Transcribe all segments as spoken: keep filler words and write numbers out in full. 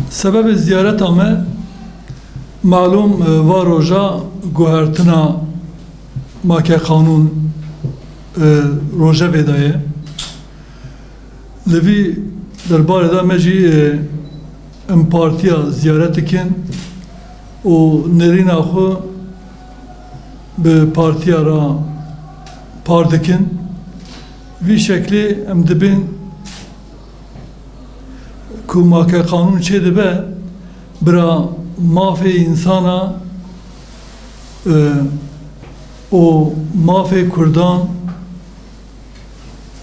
Sebebê ziyareta me, malûm, e, va roja guhertina make qanûn, e, rojevê de ye. Li vî derbarê de me jî, e, em partiya ziyaret dikin û nêrîna xwe bi partiya re par dikin. Vî şeklê em dibên ku make qanûn çêdibe, bira mafê însana, e, û mafê Kurdan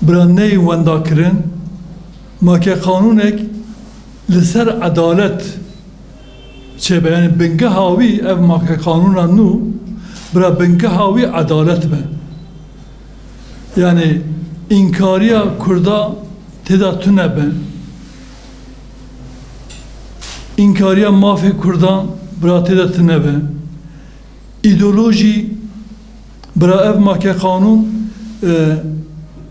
bira neyê wenda kirin, make qanûnek li ser edalet çêbe. Yanî bingeha wî, ev make qanûna nû, bira bingeha wî edalet be. Yanî înkariya Kurda tê de tune be. Înkariya mafê Kurdan bira tê de tune be. Îdeolojî, bira ev make qanûn, e,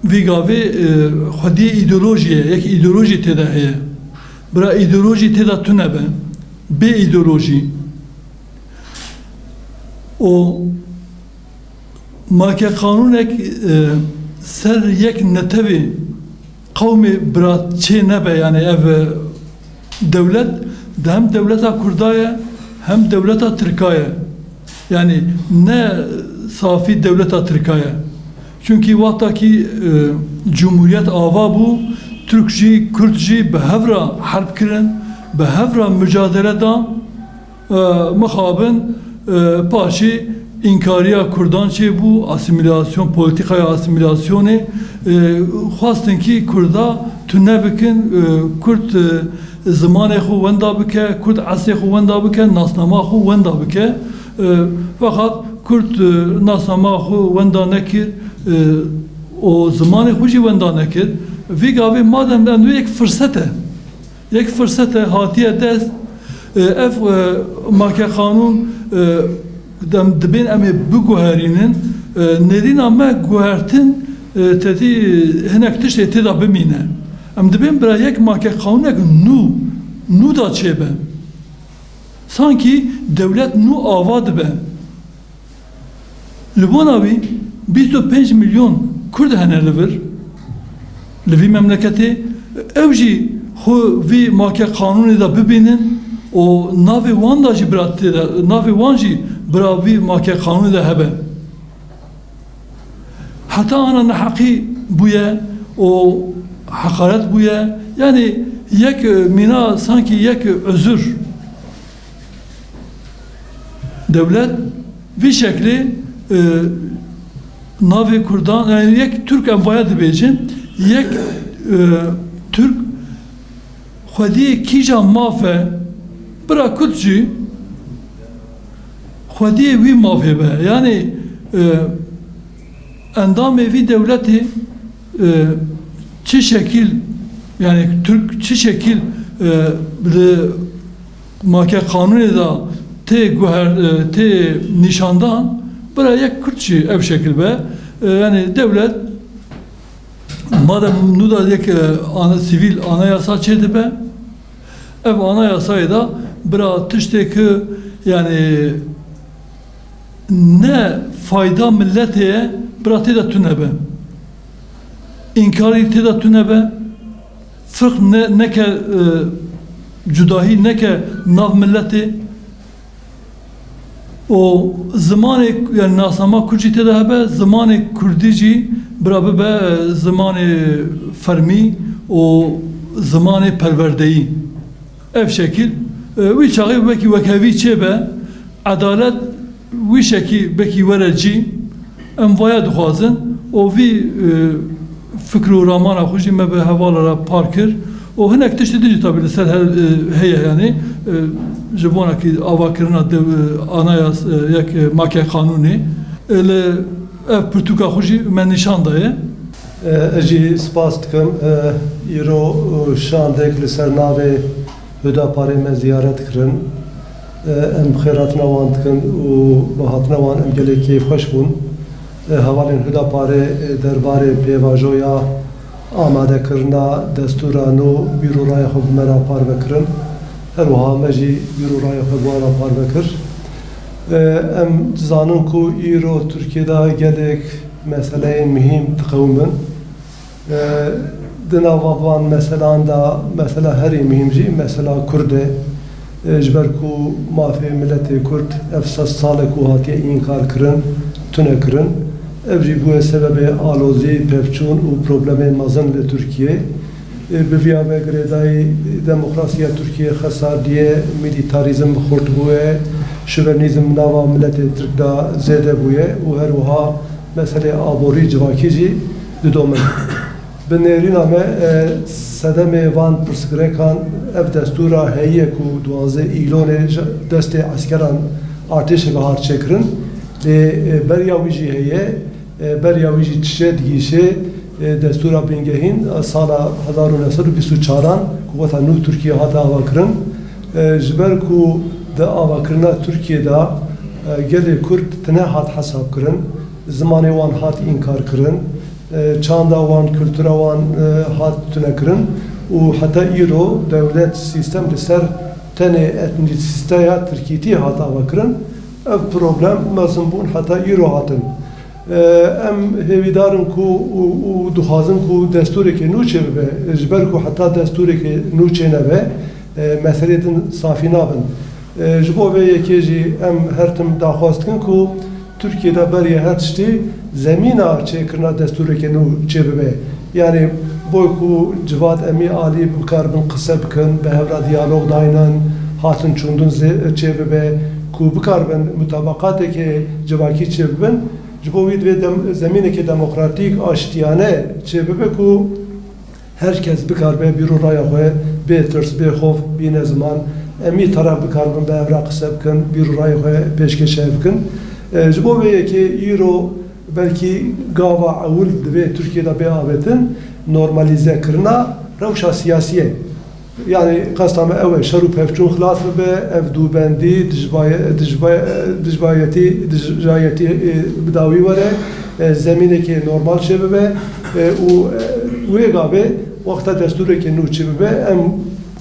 vî gavê, e, xwediyê îdeolojî ye, yek îdeolojî tê de heye. Bira îdeolojî tê de tune be. Bê îdeolojî. Û make qanûnek, e, ser yek netewê qewmê bira çê nebe, yanî ev, e, dewlet di hem dewleta Kurda ye, hem dewleta Tirka ye. Yanî ne safî dewleta Tirka ye. Çunkî wexta kî, e, cumhuriyet ava bû, Tirk jî, Kurd jî bi hev re herb kirin, bi hev re mücadele dan. E, mixabin, e, paşê înkariya Kurdan çêbû, asîmîlasyon, polîtîkaya asîmîlasyonê, e, xwestin kî Kurda tune bikin, e, Kurd, e, zimanê xwe wenda bike, Kurd eslê xwe wenda bike, nasnama xwe wenda bike. E, feqet Kurd, e, nasnama xwe wenda nekir, e, û zimanê xwe jî wenda nekir. Vî gavê madem em yek firset e. Yek firset e hatiye dest, e, ev, e, make qanûn, e, dem dibên em ê biguherînin, e, nêrîna me guhertin, e, tedî hinek tiştê tê de bimîne. Em dibên bira yek make qanûnek nû, nû da çêbe. Sankî dewlet nû ava dibe. Li bona wî bîst û pênc milyon Kurd hene li vir, li vî memleketê. Ew jî xwe vî make qanûnê de bibînin û navê wan de jî bira tê de, navê wan jî bira vî make qanûnê de hebe. Heta ana neheqî bûye û heqaret bûye. Yanî yek, e, mîna sankî yek, e, uzur. Dewlet vî şeklê, e, navê Kurdan, yani yek Türk em vaya dibêjin, yek, e, Türk xwediyê kîja maf e, bira Kurd jî xwediyê wî mafê be. Yani, e, endamê vî dewletê, e, çi şekil, yani Türk çi şekil, e, li make qanûnê de tê guher-, e, tê nîşandan, bira yek Kurd jî ev şekil be. E, yani dewlet madem nû da yek, e, ana-, sivîl anayasa çêdibe, ev anayasayê de bira tiştê ki, yani ne fayda milletê ye, bira tê de tune be. Înkarî tê de tune be. Firq ne, neke, e, cudahî neke nav milletê. Û zimanê, yani nasnama Kurd jî tê de hebe, zimanê Kurdî jî bira bibe, e, zimanê fermî û zimanê perwerdeyî. Ev şekil, e, wî çaxê wekî wekhevî çêbe, edalet wî şekî wekî were cî, em vaya dixwazin û vî, e, fikr û ramana xwe jî me bi hevala re par kir û hinek tiştê din jî tabî li ser he-, e, heye, yanî, e, ji bona kî avakirina dew-, e, anayas-, e, yek, e, make qanûnê, e, li ev pirtûka xwe jî me nîşan daye. E, ez jî spas dikim. E, îro, e, şandek li ser navê Hudaparê me ziyaret kirin. Em bi xêrhatina wan dikin û bi hatina wan em gelê kêfxweş bûn. Hevalên Huda Parê derbarê pêvajoya amadekirina destûra nû bîr û raya xwe bi me re parve kirin. Her wiha me jî bîr û raya xwe bi wan re parve kir. Em dizanin ku îro Tirkiye de gelek meseleyên mihîm diqewimin. E, di nava van meselan de mesela herî muhîm jî mesela Kurd e. E, ji ber ku mafê miletê Kurd ev sed sal e ku hatiye înkar kirin, tune kirin. Ev jî bûye sebebê alozî, pevçûn û problemê mezin li Tirkiyê. E, bi viya ve girêdayî demokrasiya Tirkiyê xesabiye, milîtarîzm xurt bûye, şovenîzm nava miletê Tirk de zêde bûye û her wiha meselê aborî civakî jî didomin. Bi nêrîna me, e, sedemê van pirsgirekan ev destûra heyî ye ku duwazdeh Îlonê ji destê eskeran artêşê ve hat çêkirin. Lê, e, beriya wî jî heye, e, beriya wî jî dişe digihîşe, e, destûra bingehîn, e, sala hezar û neh sed û bîst û çaran ku weta nû Tirkiye hate avakirin. E, ji ber ku di avakirina Tirkiye de, e, gelê Kurd tine hat hesabkirin, zimanê wan hat înkarkirin, e, çanda wan, kultura wan, e, hat tunekirin û heta îro dewlet, sîstem li ser tenê etnîsîteya tirkîtî hat avakirin. Ev problem mezin bûn heta îro hatin. E, em hêvîdar in ku û, û dixwazin ku destûrekê nû çêbibe, ji ber ku heta destûrekê nû çênebe, e, meselê din safî nabin. E, ji bo vê yekê jî em her tim daxwaz dikin ku Tirkiye de beriya her tiştî zemîna çêkirina destûrekê nû çêbibe. Yanî bo ku civat Emî Alî bikaribin qise bikin, bi hev re diyalog daynin, hatin çûndin zê-, çêbibe, ku bikaribin mutabaqateke civakî çêbibin, ji bo wî divê dem-, zemîneke demokratîk, aştiyane çêbibe ku her kes bikaribe bîr û raya xwe bê tirs, bê xof bîne ziman. Emî taraf bikaribin bi hev re qise bikin, bîr û rayê xwe pêşkêş hev bikin. E, ji bo vê yekê îro belkî gava ewil divê Tirkiye de bê avêtin, normalîzekirina rewşa siyasî ye. Yanî qesta me ew e, şer û pevçûn xilas bibe, ev dûbendî, dijbaye-, dijbaye-, dijbayetî, dijayetî, e, bi dawî were, e, zemînekê normal çêbibe, e, û, e, wê gavê wexta destûrekê nû çêbibe, em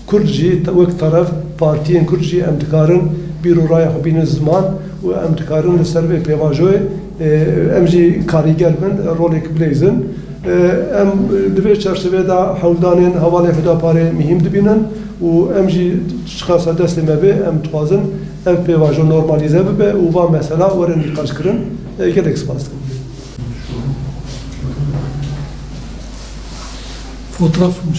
Kurd jî te-, wek teref, partiyên Kurd jî em dikarin bîr û raya xwe bînin ziman û em dikarin li ser vê pêvajoyê, e, em jî karîger bin, rolek bileyzin. E, em di vê çarçovê de hewldanên hevalê Hudaparê muhîm dibînin û em jî çiqasa destê me bê, em dixwazin ev pêvajo normalîze bibe û va mesela were nîqaşkirin. E, gelek spas dikim. Fotoğraf mı?